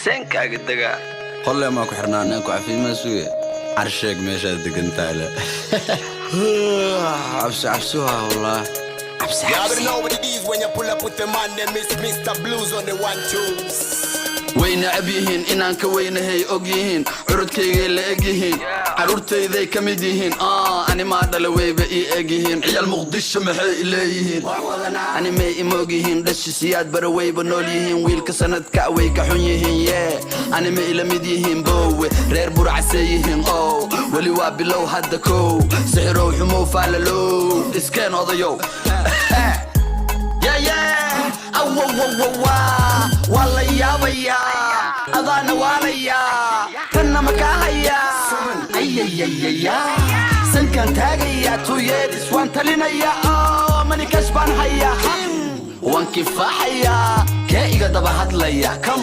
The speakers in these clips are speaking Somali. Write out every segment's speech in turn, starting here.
Seenkaaga degaa. Qolle maa ku xirnaa ku cafiimaa suge. Carsheeg meeshaad degan tahay le. Cabsi cabsi waa wallah. Cabsi You already cabsi. know what it is when you pull up with the man, them Miss Mr. Blues on the one twos. Way necab yihiin inaan ka weynahay, og yihiin curudkaygay la eg yihiin, carruurtayday ka mid yihiin. Animaa dhale, wayba ii eg yihiin. Ciyaal Muqdisho maxay i leeyihiin? Animay imoog yihiin? Dhashi Siyaad Bara wayba nool yihiin. Wiilka sanadka way ka xun yihiin. Yee, anima ila mid yihiin? Boowe, reer Burcasee yihiin. Ow, weli waa bilow hadda kow. Sixirow, xumow, faalalow, iskeen odayow. Yeah. Awawawawa, waa la yaabayaa, adaana waalayaa, tanna ma kaa hayaa? Ayayayaya, sankaan taagayaa, 2 years waan talinayaa. Oh, money cash baan hayaa, waan kifaaxayaa. Kee iga daba hadlaya? Kam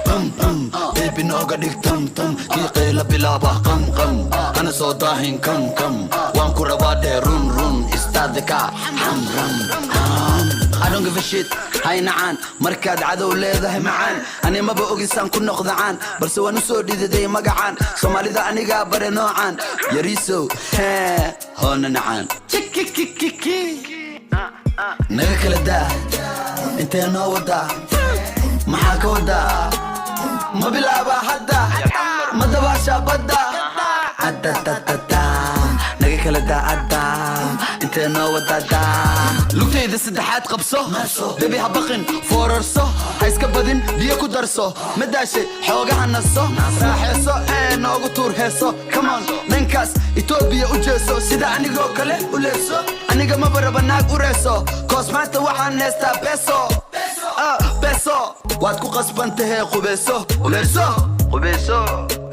bam bam, baby, nooga dhig tam tam. Kii qayla bilaaba, qam qam, hana soo daahin. Kam kam, waan ku rabaa dhee. Run run, istaadika xamram ham. I don't give a shit, hay nacaan markaad cadow leedahay macaan. Ani maba ogisaan ku noqdacaan, balse waan u soo dhididay magacaan. Soomaalida anigaa bare noocaan. Yariisow, hee, hoona nacaan. Chikikikiki, naga kala daa. Intee noo wadaa? Maxaa ka wadaa? Ma bilaabaa hadda? Ma dabaashaa badda? Adadadada, naga kala daa. Adda, intee noo wadaada? Lugtayda saddexaad qabso, baby, ha baqin, foorarso, ha iska badin, biyo ku darso. Ma daashay? Xoogaha naso, raaxeeso, ee noogu tuur heeso. Come on, dhankaas Itoobiya u jeeso, sida anigoo kale u leebso. Aniga maba raba naag u reeso, koos maanta waxaan heestaa beso. Ah, beso waad ku qasban tahee. Qubayso, qubayso, qubayso.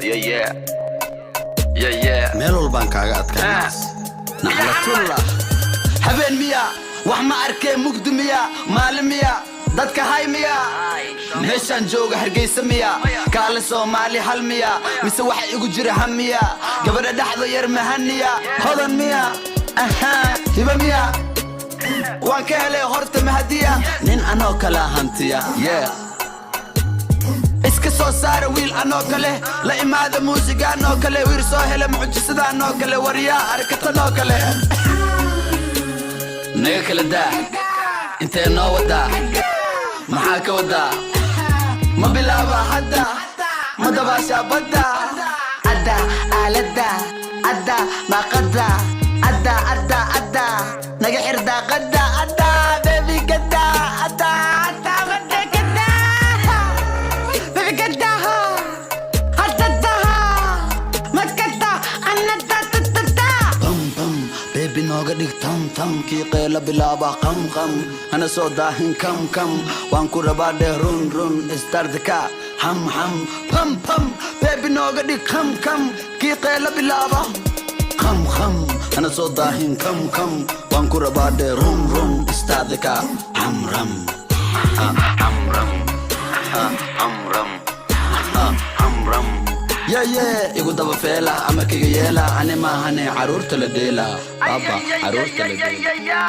Yeah. Yeah. Meel walbaan kaaga adkaa. Naxlatullah. Habeen miya? Wax ma arkee? Mugdi miya? Maalin miya? Dadka hay miya? Meeshaan jooga Hargeysa miya? Kaale, Soomaali hal miya mise waxa igu jira ham miya? Gabadha dhexda yar mahaniya? Hodan miya? Ahaa, hiba miya? Waan ka helay horta mahadiya. Nin anoo kala hantiya, yeah, iska soo saara. Wiil anoo kale la imaada, muusigaanoo kale, wiir soo hele, mucjisadaanoo kale, waryaa arkatanoo kale. Naga kala daa. Intee noo wadaa? Maxaa ka wadaa? Ma bilaaba hadda? Ma dabaashaa badda? Adda aaladda, adda daaqadda, adda adda adda, naga xir daaqadda. Adda, baby, gada adda adda badda gada, baby, gada adda makata anada tata. Bam bam, baby, nooga dhig tam tam. Kii qeela bilaaba, qam qam, hana soo daahin. Kam kam, waan ku rabaa dheh. Run run, istardika ham ham. Pam pam, baby, nooga dhig kam kam. Kii qeela bilaaba, qam qam, hana soo daahin. Kam kam, waan ku rabaa dheh. Run run, istardika hamram hamram hamram hamram. Yeah, igu daba feela ama kaga yeela. Ani maahane, caruurta la dheela, baaba, caruurta la dheela.